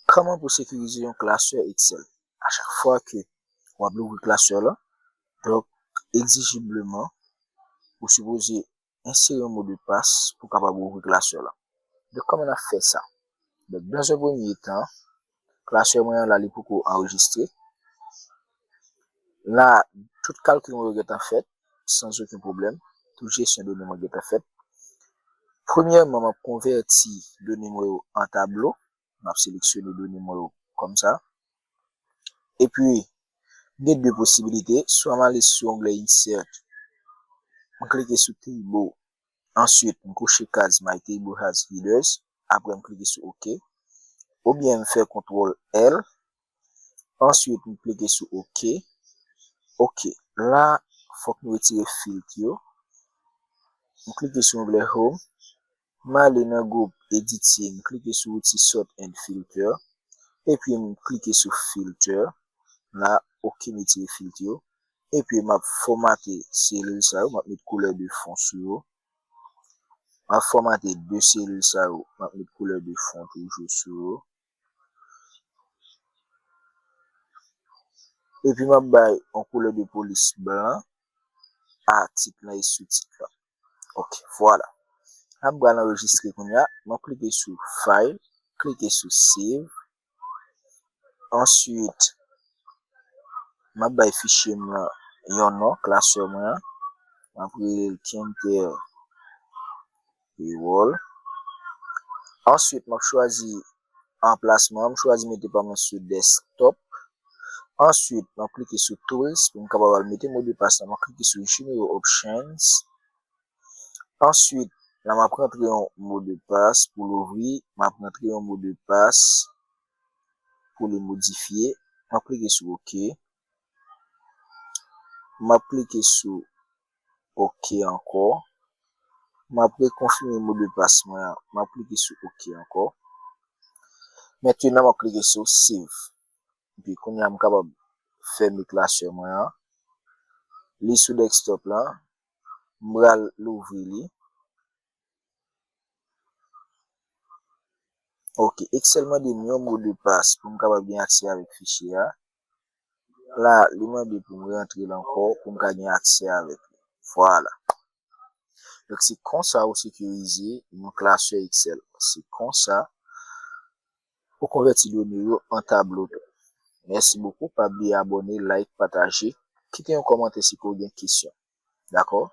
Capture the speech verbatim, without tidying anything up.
Kòman pou sekirize yon klasè Excel? A chak fwa ke w ap louvri klasè la, donk, egzijibleman, ou sipoze ensere yon modepas pou w kapab ouvri klasè la. Donk, kòman n ap fè sa? Donk, dans un premier temps, klasè mwen an la, li poko anrejistre. La, tout kalkil mwen yo gentan fèt, san okenn pwoblèm. Tout jesyon done mwen gentan fèt. Premyèman, m ap konvèti done mwen yo an tablo. M ap seleksyone done mwen yo kòm sa. Epi, m gen de posibilite. Swa m ale sou onglè Insert, m klike sou Table. Answit, m kouche kaz My Table Has Headers. Apre, m klike sou OK. Oubyen m fè kontwòl L. Answit, m klike sou OK. OK. La, fòk nou retire filt yo. M klike sou onglè Home. M ale nan gwoup Editing, m klike sou outil Sort and Filter. Epi m klike sou Filter. La, OK, m retire filt yo. Epi m ap fòmate selil sa yo, m ap met koulè de fon sou yo. M ap fòmate de selil sa yo, m ap met koulè de fon toujou sou yo. Epi m ap bay yon koulè de polis blan a tit lan e sou tit lan. Ok, vwala. La m pral anrejistre kounye a. M ap klike sou File, klike sou Save. Answit, m ap bay fichye m lan yon non, klasè mwen an. M ap rele l Kenter Payroll. Answit, m ap chwazi anplasman an, m chwazi mete pa mwen sou desktop. Answit, m ap klike sou Tools pou m kapab al mete modpas lan. M ap klike sou General Options. Answit, la m ap rantre yon modpas pou louvri. M ap rantre yon modpas pou li modifye. M ap klike sou OK. M ap klike sou OK ankò. M ap rekonfime modpas mwen an. M ap klike sou OK ankò. Mentnan, m ap klike sou Save. Epi kounye a, m kapab fèmen klasè mwen an. Li sou desktop lan. M pral louvri li. Ok, Excel mande m yon modpas pou m kapab gen aksè avèk fichye a. La, li mande pou m rantre l ankò pou m ka gen aksè avèk li. Vwala. Donk, se konsa ou sekirize yon klasè Excel. Se konsa ou konvèti done yo an tablo tou. Mèsi bokou. Pa bliye abòne, like, pataje. Kite yon kòmantè si ke w gen kesyon. Dakò?